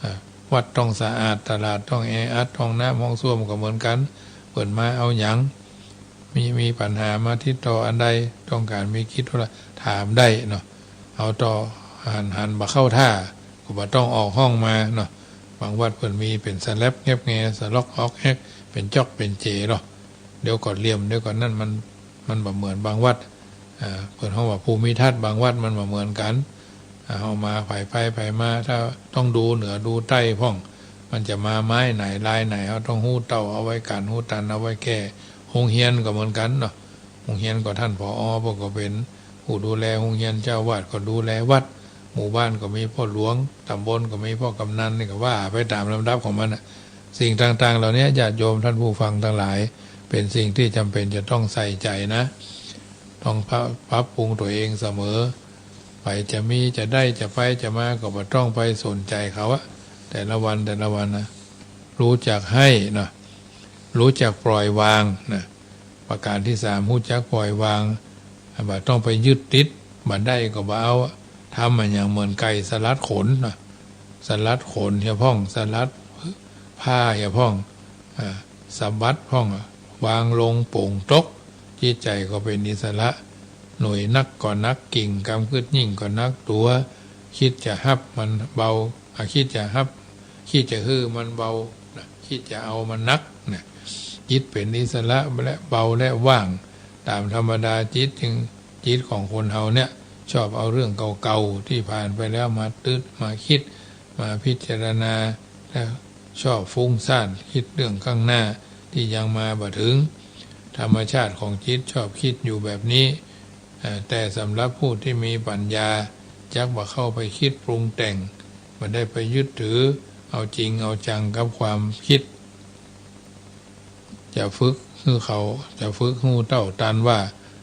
อ่า วัดต้องสะอาด ตลาดต้องแออัด ห้องน้ำห้องส้วมก็เหมือนกั๋น เปิ้นมาเอาหยัง มี มีปัญหามาติดต่ออันใด ต้องก๋านมีกิจธุระถามได้เนาะ เอาต่อหัน หันบ่เข้าท่า ก็บ่ต้องออกห้องมาเนาะ บางวัดเปิ้นมีเป๋นสแล็บแงบแง สะล็อกออกแฮก เป๋นจ๊อกเป๋นเจเนาะ เดี๋ยวก็เหลี่ยม เดี๋ยวก็นั่น มัน มันบ่เหมือนบางวัด อ่า เปิ้นฮ้องว่าภูมิทัศน์บางวัดมันบ่เหมือนกั๋น อ่า เฮามาใผไปใผมา ถ้าต้องดูเหนือดูใต้พ่อง มันจะมาไม้ไหนลายไหน เฮาต้องฮู้เต้าเอาไว้กั๋น ฮู้ตันเอาไว้แก้ โฮงเฮียนก็เหมือนกั๋นเนาะ โฮงเฮียนก็ต้าน ผอ. เปิ้นก็เป๋นผู้ดูแลโฮงเฮียน เจ้าอาวาสก็ดูแลวัด หมู่บ้านก็มีป้อหลวง ต๋ำบลก็มีป้อกำนัน นี่ก็ว่าไปต๋ามลำดับของมันน่ะ สิ่งต่างๆ เหล่านี้ ญาติโยมท่านผู้ฟังทั้งหลาย เป๋นสิ่งตี้จ๋ำเป๋นจะต้องใส่ใจ๋นะ ต้องปรับ ปรับปรุงตั๋วเองเสมอ ใผจะมีจะได้จะไปจะมาก็บ่ต้องไปสนใจ๋เขาอะ แต่ละวันแต่ละวันนะ ฮู้จักหื้อเนาะ ฮู้จักปล่อยวางนะ ประก๋านตี้สาม ฮู้จักปล่อยวาง บ่ต้องไปยึดติด บ่ได้ก็บ่เอา ธรรมะอย่างเหมือนไก่สลัดขนนะ สลัดขนเหียพ่อง สลัดผ้าเหียพ่อง อ่า สะบัดพ่อง วางลงโป่งตก จิตใจ๋ก็เป๋นอิสระ หน่วยนักก็หนัก กิ่งกำกึ๊ดยิ่งก็หนักตั๋ว คิดจะฮับมันเบา อ่า คิดจะฮับ คิดจะหื้อมันเบานะ คิดจะเอามันหนักนะ จิตเป๋นอิสระและเบาและว่าง ต๋ามธรรมดาจิตจึง จิตของคนเฮาเนี่ย ชอบเอาเรื่องเก่าๆ ตี้ผ่านไปแล้วมาตึ๊ด มาคิด มาพิจารณา และชอบฟุ้งซ่าน คิดเรื่องข้างหน้าตี้ยังมาบ่เถิง ธรรมชาติของจิตชอบคิดอยู่แบบนี้ เอ่อ แต่สำหรับผู้ตี้มีปัญญา จักบ่เข้าไปคิดปรุงแต่ง บ่ได้ไปยึดถือ เอาจริงเอาจังกับความคิด จะฝึกหื้อเขา จะฝึกฮู้เต้าตันว่า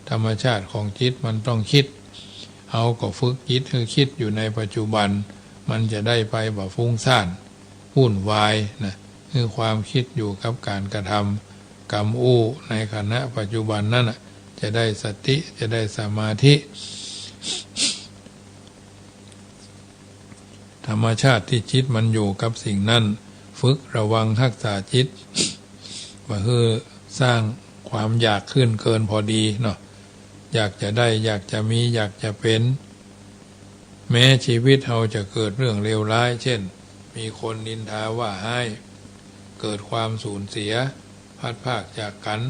ธรรมชาติของจิตมันต้องคิด เฮาก็ฝึกจิตหื้อคิดอยู่ในปัจจุบัน มันจะได้ไปบ่ฟุ้งซ่าน วุ่นวายนะ หื้อความคิดอยู่กับก๋านกระทำ กำอู้ในขณะปัจจุบันนั้นน่ะ จะได้สติ จะได้สมาธิ ธรรมชาติตี้จิตมันอยู่กับสิ่งนั้น ฝึกระวังฮักษาจิต บ่หื้อสร้างความอยากขึ้นเกินพอดีเนาะ อยากจะได้ อยากจะมี อยากจะเป๋น แม้ชีวิตเฮาจะเกิดเรื่องเลวร้าย เช่น มีคนนินทาว่าฮ้าย เกิดความสูญเสีย พลัดพรากจากกั๋น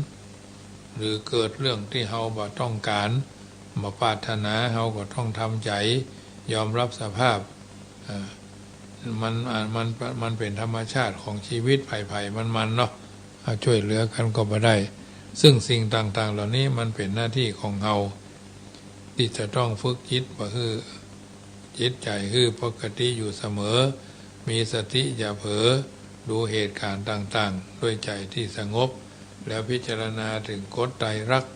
หรือเกิดเรื่องตี้เฮาบ่ต้องก๋าน บ่ปรารถนา เฮาก็ต้องทำใจ๋ยอมฮับสภาพ อ่า มัน อ่า มัน มันเป๋นธรรมชาติของชีวิตไผๆ มันๆ เนาะ เอาจ้วยเหลือกั๋นก็บ่ได้ ซึ่งสิ่งต่างๆ เหล่านี้มันเป๋นหน้าตี้ของเฮา ตี้จะต้องฝึกจิตบ่หื้อ จิตใจ๋หื้อปกติอยู่เสมอ มีสติอย่าเผลอ ดูเหตุก๋ารณ์ต่างๆ ด้วยใจ๋ตี้สงบ แล้วพิจารณาเถิงกฎไตรลักษณ์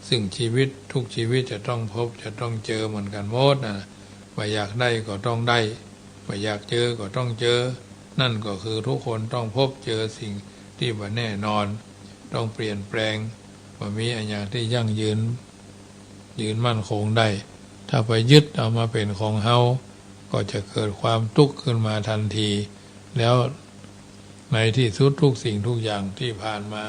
ซึ่งชีวิตทุกชีวิตจะต้องพบจะต้องเจอเหมือนกั๋นหมดนะ บ่อยากได้ก็ต้องได้ บ่อยากเจอก็ต้องเจอ นั่นก็คือทุกคนต้องพบเจอสิ่งตี้บ่แน่นอน ต้องเปลี่ยนแปลง บ่มีอะหยังตี้ยั่งยืน ยืนมั่นคงได้ ถ้าไปยึดเอามาเป๋นของเฮา ก็จะเกิดความตุ๊กข์ขึ้นมาตันที แล้วในตี้สุดทุกสิ่งทุกอย่างตี้ผ่านมา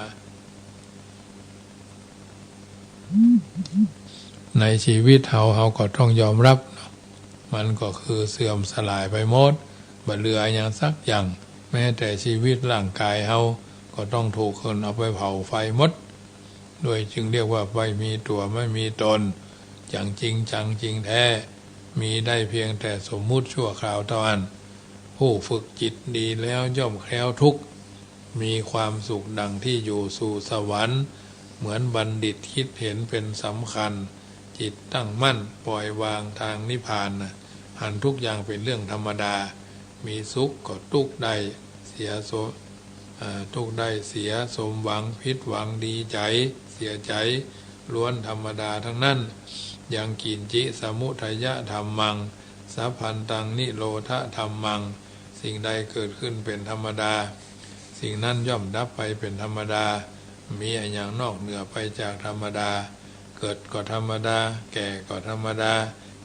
ในชีวิตเฮา เฮาก็ต้องยอมฮับเนาะ มันก็คือเสื่อมสลายไปหมด บ่เหลืออะหยังสักอย่าง แม้แต่ชีวิตร่างก๋ายเฮาก็ต้องถูกเขินเอาไปเผาไฟหมด ด้วยจึงเรียกว่าไม่มีตั๋วไม่มีต๋น จั๋งจริงจั๋งจริงแท้ มีได้เพียงแต่สมมุติชั่วคราวเต้าอั้น ผู้ฝึกจิตดีแล้วย่อมแคล้วทุกข์ มีความสุขดั่งที่อยู่สู่สวรรค์ เหมือนบัณฑิตคิดเห็นเป๋นสำคัญ จิตตั้งมั่นปล่อยวางตางนิพพานนะ หันทุกอย่างเป๋นเรื่องธรรมดา มีสุขก็ตุ๊กข์ได้ เสียสม อ่า ตุ๊กข์ได้เสีย สมหวัง ผิดหวัง ดีใจ๋ เสียใจ๋ ล้วนธรรมดาทั้งนั้น ยังกิญจิ สมุทัยธัมมัง สัพพันตัง นิโรธธัมมัง สิ่งใดเกิดขึ้นเป๋นธรรมดา สิ่งนั้นย่อมดับไปเป๋นธรรมดา มีอะหยังนอกเหนือไปจากธรรมดา เกิดก็ธรรมดา แก่ก็ธรรมดา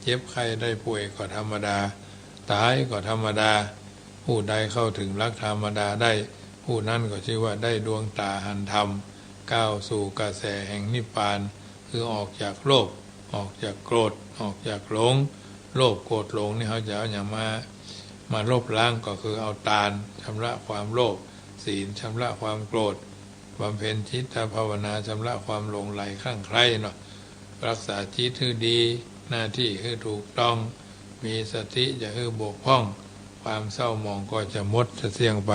เจ็บไข้ได้ป่วยก็ธรรมดา ต๋ายก็ธรรมดา ผู้ใดเข้าเถิงหลักธรรมดาได้ ผู้นั้นก็ชื่อว่าได้ดวงต๋าหันธรรม ก้าวสู่กระแสแห่งนิพพาน คือออกจากโลภ ออกจากโกรธ ออกจากหลง โลภโกรธหลงนี่เฮาจะเอาอะหยังมา มาลบล้าง ก็คือเอาตานชำระความโลภ ศีลชำระความโกรธ บำเพ็ญจิตภาวนาชำระความหลงใหลคลั่งไคล้เนาะ รักษาจิตหื้อดี หน้าตี้หื้อถูกต้อง มีสติอย่าหื้อบกพร่อง ความเศร้าหมองก็จะหมดจะเสี้ยงไป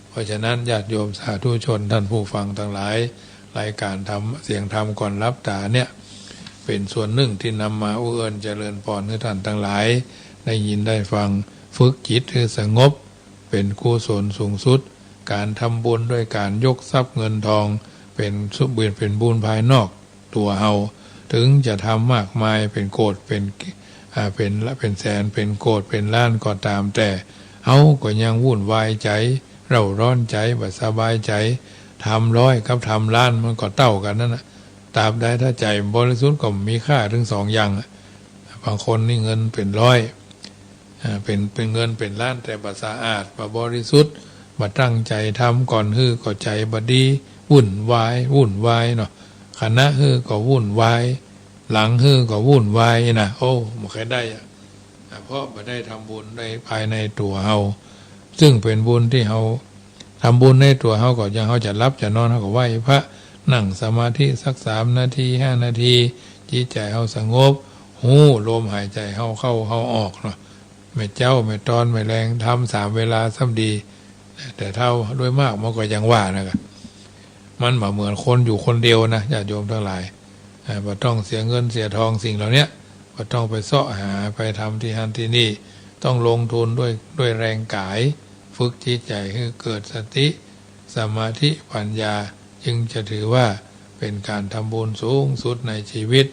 เพราะฉะนั้นญาติโยมสาธุชนท่านผู้ฟังตังหลาย รายก๋านธรรม เสียงธรรมก่อนหลับต๋าเนี่ย เป๋นส่วนนึ่งตี้นำมาอู้เอิ้นเจริญพรหื้อท่านตังหลาย ได้ยินได้ฟัง ฝึกจิตหื้อสงบ เป๋นกุศลสูงสุด ก๋านทำบุญด้วยก๋านยกทรัพย์เงินทอง เป๋นสุ เป๋นบุญภายนอกตั๋วเฮา เถิงจะทำมากมาย เป๋นโกฏ เป๋น อ่า เป๋นละ เป๋นแสน เป๋นโกฏ เป๋นล้านก็ต๋ามแต่ เฮาก็ยังวุ่นวายใจ๋ เร่าร้อนใจ๋ บ่สบายใจ๋ ทำร้อยกับทำล้านมันก็เต้ากั๋นนั่นนะ ตราบใดถ้าใจ๋บริสุทธิ์ก็มีค่าตึงสองอย่างอะ บางคนนี่เงินเป๋นร้อย อ่า เป๋น เป๋นเงินเป๋นล้าน แต่บ่สะอาด บ่บริสุทธิ์ บ่ตั้งใจ๋ทำ ก่อนหื้อก็ใจ๋บ่ดี วุ่นวาย วุ่นวายเนาะ คณะหื้อก็วุ่นวาย หลังหื้อก็วุ่นวายนะ โอ้ บ่ใค่ได้อะ อ่า เพราะบ่ได้ทำบุญในภายในตั๋วเฮา ซึ่งเป๋นบุญตี้เฮา ทำบุญในตั๋วเฮาก็ยัง เฮาจะหลับจะนอน เฮาก็ไหว้พระ นั่งสมาธิสักสามนาที ห้านาที จิตใจ๋เฮาสงบ ฮู้ลมหายใจ๋เฮาเข้า เฮาออกเนาะ แม่เจ๊า แม่ตอนแม่แลง ทำสามเวลาซ้ำดี แต่เฒ่าโดยมากมันก็ยังว่านะ มันบ่เหมือนคนอยู่คนเดียวนะ ญาติโยมตังหลาย อ่า บ่ต้องเสียเงินเสียทองสิ่งเหล่าเนี้ย บ่ต้องไปเซาะหา ไปทำตี้หั้นตี้นี่ ต้องลงทุนด้วย ด้วยแรงก๋าย ฝึกจิตใจ๋หื้อเกิดสติ สมาธิ ปัญญา จึงจะถือว่าเป๋นก๋านทำบุญสูงสุดในชีวิต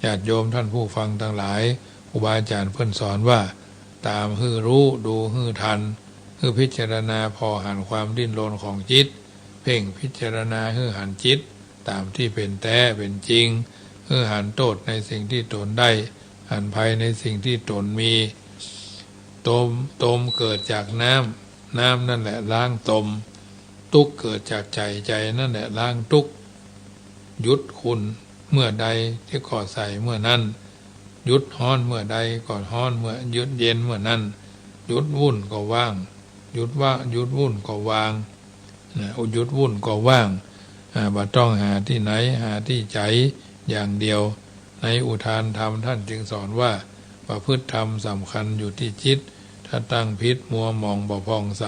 ญาติโยมท่านผู้ฟังตังหลาย ครูบาอาจ๋ารย์เปิ้นสอนว่า ต๋ามหื้อฮู้ ดูหื้อทัน หื้อพิจารณาผ่อหันความดิ้นรนของจิต เพ่งพิจารณาหื้อหันจิต ต๋ามตี้เป๋นแต๊เป๋นจริง หื้อหันโต้ษในสิ่งตี้ต๋นได้ หันภัยในสิ่งตี้ต๋นมี ตม ตมเกิดจากน้ำ น้ำนั่นแหละล้างตม ตุ๊กข์เกิดจากใจ๋ ใจ๋นั่นแหละล้างตุ๊กข์ หยุดขุ่นเมื่อใดก็ใสเมื่อนั้น หยุดฮ้อนเมื่อใดก็ฮ้อนเมื่อ หยุดเย็นเมื่อนั้น หยุดวุ่นก็ว่าง หยุดว่า หยุดวุ่นก็วาง นะ หยุดวุ่นก็ว่าง อ่า บ่ต้องหาตี้ไหน หาตี้ใจ๋อย่างเดียว ในอุทานธรรมท่านจึงสอนว่า ประพฤติธรรมสำคัญอยู่ตี้จิต ถ้าตั้งผิดมัวหมองบ่ผ่องใส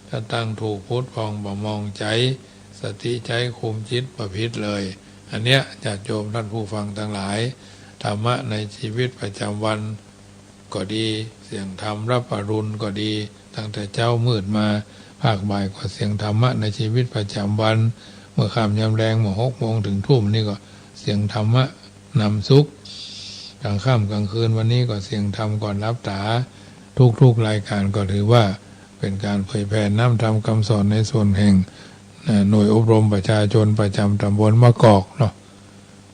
ถ้าตั้งถูกผุดผ่องบ่มองใจ๋ สติใจ๊คุมจิตบ่ผิดเลย อันเนี้ยญาติโยมท่านผู้ฟังตังหลาย ธรรมะในชีวิตประจำวัน ก็ดี เสียงธรรมรับอรุณก็ดี ตั้งแต่เจ๊ามืดมา ภาคบ่ายก็เสียงธรรมะในชีวิตประจำวัน เมื่อค่ำยามแลง เมื่อหกโมงเถิงทุ่มนี่ก็เสียงธรรมะนำสุข กลางค่ำกลางคืนวันนี้ก็เสียงธรรมก่อนหลับต๋า ทุกๆ รายการก็ถือว่าเป๋นก๋านเผยแผ่น้ำธรรมกำสอนในส่วนแห่ง เอ่อ หน่วยอบรมประชาชนประจำต๋ำบลมะกอกเนาะ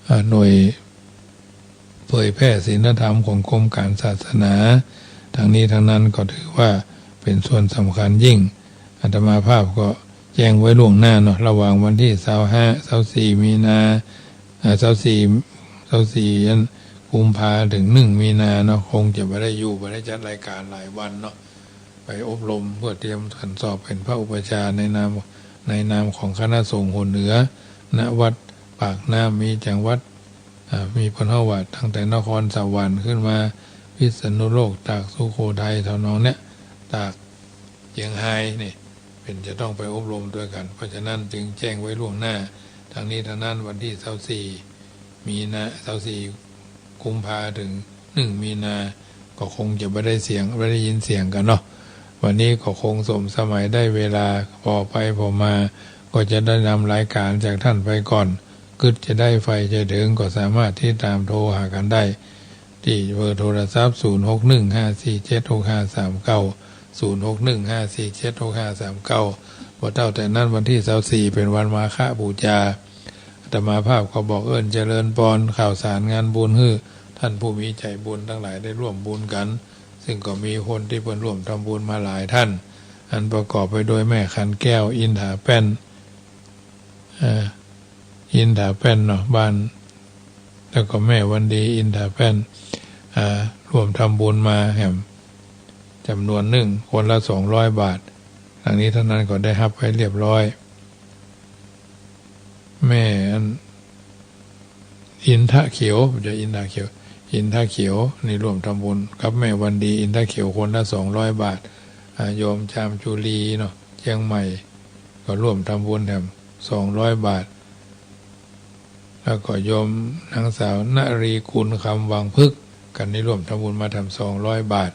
เอ่อ หน่วย เผยแผ่ศีลธรรมของกรมก๋านศาสนา ทั้งนี้ทั้งนั้นก็ถือว่าเป๋นส่วนสำคัญยิ่ง อาตมาภาพก็แจ้งไว้ล่วงหน้าเนาะ ระหว่างวันตี้ซาวห้า ซาวสี่ มีนา เอ่อ ซาวสี่ ซาวสี่ อัน กุมภาเถิงหนึ่ง มีนาเนาะ คงจะบ่ได้อยู่ บ่ได้จัดรายก๋านหลายวันเนาะ ไปอบรมเพื่อเตรียมขันสอบเป๋นพระอุปัชฌาย์ในนาม ในนามของคณะสงฆ์หัวเหนือ ณ วัดปากน้ำ มีจังหวัด อ่า มีเปิ้นเฮาว่าตั้งแต่นครสวรรค์ขึ้นมา พิษณุโลก ตาก สุโขทัย ทำนองเนี้ย ตาก เจียงฮายนี่ เป๋นจะต้องไปอบรมตวยกั๋น เพราะฉะนั้นจึงแจ้งไว้ล่วงหน้า ทั้งนี้ทั้งนั้นวันตี้ซาวสี่ มีนา ซาวสี่ กุมภาเถิงหนึ่ง มีนา ก็คงจะบ่ได้เสียง บ่ได้ยินเสียงกั๋นเนาะ วันนี้ก็คงสมสมัยได้เวลา ผ่อไปผ่อมา ก็จะได้นำรายก๋านจากท่านไปก่อน กึ๊ดจะได้ใฝ่จะเถิง ก็สามารถติดต๋ามโทรหากั๋นได้ ตี้เบอร์โทรศัพท์ ศูนย์หกหนึ่งห้าสี่เจ็ดหกห้าสามเก้า ศูนย์หกหนึ่งห้าสี่เจ็ดหกห้าสามเก้า บ่เต้าแต่นั้นวันตี้ซาวสี่เป๋นวันมาฆบูชา อาตมาภาพก็บอกเอิ้นเจริญปอน ข่าวสารงานบุญหื้อท่านผู้มีใจ๋บุญตังหลายได้ร่วมบุญกั๋น ซึ่งก็มีคนตี้เปิ้นร่วมทำบุญมาหลายท่าน อันประกอบไปด้วยแม่ขันแก้ว อินทาแป้น เอ่อ อินทาแป้นเนาะ บ้าน แล้วก็แม่วันดี อินทาแป้น อ่า ร่วมทำบุญมาแหม จ๋ำนวนนึ่ง คนละสองร้อยบาท ทั้งนี้ทั้งนั้นก็ได้ฮับไว้เรียบร้อย แม่อัน อินทะเขียว บ่ใจ้อินทาเขียว อินทะเขียว นี่ร่วมทำบุญกับแม่วันดี อินทะเขียว คนละสองร้อยบาท อ่า โยมจามจุลีเนาะ เจียงใหม่ ก็ร่วมทำบุญแถมสองร้อยบาท แล้วก็โยมนางสาวนรีกุล คำวังพฤกษ์ กั๋นนี่ร่วมทำบุญมาแถมสองร้อยบาท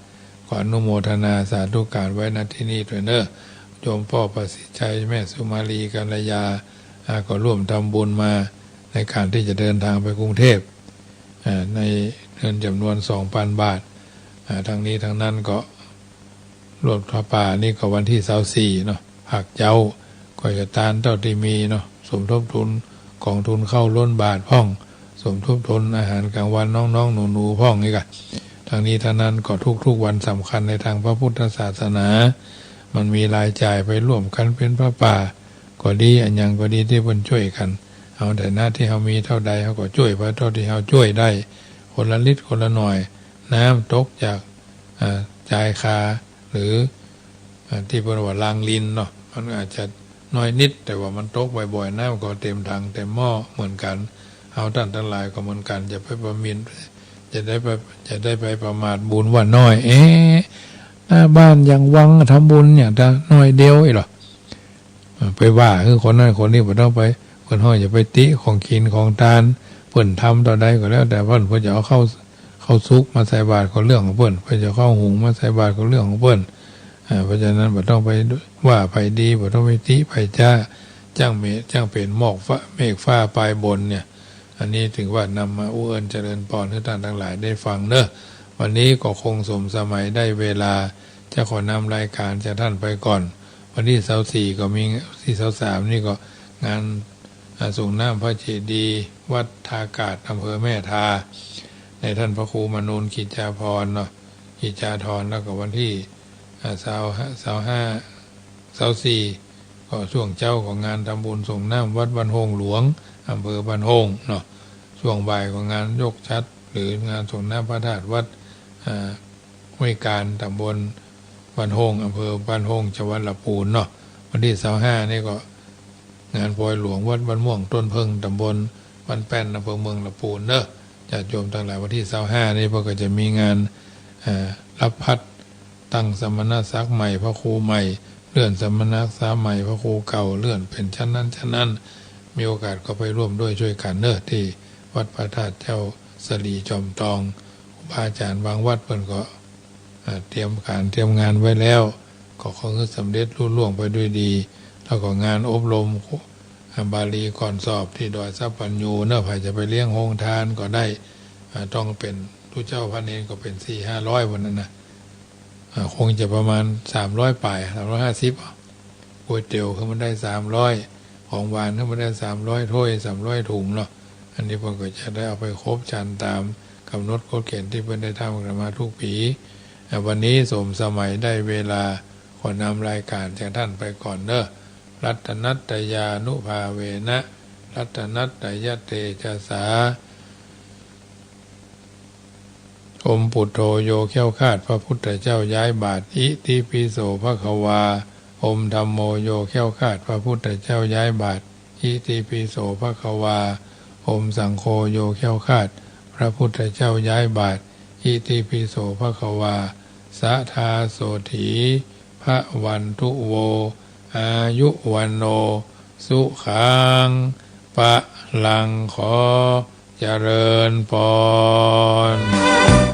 ขออนุโมทนาสาธุก๋านไว้ ณ ตี้นี่ตวยเน่อ โยมป้อประสิทธิ์ชัย แม่สุมาลี กัลยา อ่า ก็ร่วมทำบุญมาในก๋านตี้จะเดินทางไปกรุงเทพฯ อ่า ในเงินจ๋ำนวนสองปันบาท อ่า ทั้งนี้ทั้งนั้นก็ รวมผ้าป่านี่ก็วันตี้ซาวสี่เนาะ ภาคเจ๊า ก็จะตานเต้าตี้มีเนาะ สมทบทุนก๋องทุนข้าวล้นบาตรพ่อง สมทบทุนอาหารก๋างวันน้องๆ หนูๆ พ่องนี่ก่ะ ทั้งนี้ทั้งนั้นก็ทุกๆ วันสำคัญในตางพระพุทธศาสนา มันมีรายจ่ายไปร่วมกั๋นเป๋นผ้าป่า ก็ดี อะหยังก็ดีตี้เปิ้นจ้วยกั๋น เอาฐานะตี้เฮามีเต้าใด เฮาก็จ้วยไปเต้าตี้เฮาจ้วยได้ คนละนิดคนละหน่อย น้ำตกจาก อ่า จายคา หรือ อ่า ตี้เปิ้นว่ารางลินเนาะ มันอาจจะน้อยนิด แต่ว่ามันตกบ่อยๆ น้ำก็เต๋มถังเต๋มหม้อเหมือนกั๋น เฮาต้านตังหลายก็เหมือนกั๋น จะไปประมิน จะได้ไป จะได้ไปประมาทบุญว่าน้อย เอ๊ะ หน้าบ้านอย่างวังทำบุญอย่างตาน้อยเดียวอี้เหรอ เอ่อ ไปว่าหื้อคนนั้นคนนี้ บ่ต้องไป เปิ้นฮ้องอย่าไปติของกิ๋นของตาน เปิ้นทำเต้าใดก็แล้วแต่เปิ้น เปิ้นจะเอาข้าว ข้าวสุกมาใส่บาตรก็เรื่องของเปิ้น เปิ้นจะเอาข้าวหุงมาใส่บาตรก็เรื่องของเปิ้น อ่า เพราะฉะนั้นบ่ต้องไปว่าใผดี บ่ต้องไปติใผจ๊า จ้างเมฆ จ้างเป๋นหมอกฟ้า เมฆฟ้าปายบนเนี่ย อันนี้ถือว่านำมาอู้เอิ้นเจริญปอนหื้อต้านตังหลายได้ฟังเน่อ วันนี้ก็คงสมสมัยได้เวลา จะขอนำรายก๋านจากต้านไปก่อน วันตี้ซาวสี่ก็มี ตี้ซาวสามนี่ก็งาน อ่า ส่งน้ำพระเจดีย์วัดท่ากาด อำเภอแม่ทา ในต้านพระครูมนูนกิจจาภรณ์เนาะ กิจจาธร แล้วก็วันตี้ อ่า ซาวห้า ซาวห้า ซาวสี่ ก็ช่วงเจ๊าของงานทำบุญส่งน้ำวัดบ้านโฮ่งหลวง อำเภอบ้านโฮ่งเนาะ ช่วงบ่ายก็งานยกฉัตร หรืองานส่งน้ำพระธาตุวัด อ่า ห้วยกาญ ตำบลบ้านโฮ่ง อำเภอบ้านโฮ่ง จังหวัดละปูนเนาะ วันตี้ซาวห้านี่ก็งานปอยหลวงวัดบ้านม่วงต้นเพิ่ง ตำบลบ้านแป้น อำเภอเมืองละปูนเนาะ ญาติโยมตังหลาย วันตี้ซาวห้านี่เปิ้นก็จะมีงาน เอ่อ รับพัดตั้งสมณศักดิ์ใหม่ พระครูใหม่ เลื่อนสมณศักดิ์ใหม่ พระครูเก่า เลื่อนเป๋นชั้นนั้นชั้นนั้น มีโอกาสก็ไปร่วมด้วยช่วยกั๋นเน่อ ตี้วัดพระธาตุเจ้าสะหลีจอมตอง ครูบาอาจ๋ารย์บางวัดเปิ้นก็ อ่า เตรียมก๋านเตรียมงานไว้แล้ว ก็ขอหื้อสำเร็จลุล่วงไปด้วยดี แล้วก็งานอบรม อ่า บาลีก่อนสอบตี้ดอยสัพพัญญูเน่อ ใผจะไปเลี้ยงโฮงตานก็ได้ อ่า ต้องเป๋นตุ๊เจ้าพระเณรก็เป๋นสี่ห้าร้อยวันนั้นนะ อ่า คงจะประมาณสามร้อยป๋าย สามร้อยห้าสิบ อ่ะ ก๋วยเตี๋ยวหื้อมันได้สามร้อย ของหวานหื้อมันได้สามร้อยถ้วย สามร้อยถุงเนาะ อันนี้เปิ้นก็จะได้เอาไปครบฉันต๋ามก๋ำหนดกฎเก๋ณฑ์ตี้เปิ้นได้ทำกั๋นมากู้ปี๋ อ่า วันนี้สมสมัยได้เวลา ขอนำรายก๋านจากต้านไปก่อนเน่อ รัตนัตตยานุภาเวนะ รัตนัตตยเตจสา อม ปุตโธ โยแคล้วคลาด พระพุทธเจ้าย้ายบาตร อิติปิโสภะคะวา อม ธัมโม โยแคล้วคลาด พระพุทธเจ้าย้ายบาตร อิติปิโสภะคะวา อม สังโฆ โยแคล้วคลาด พระพุทธเจ้าย้ายบาตร อิติปิโสภะคะวา สะทาโสฏฐี ภะวันตุ โว อายุ วัณโณ สุขัง พะลัง ขอเจริญปอน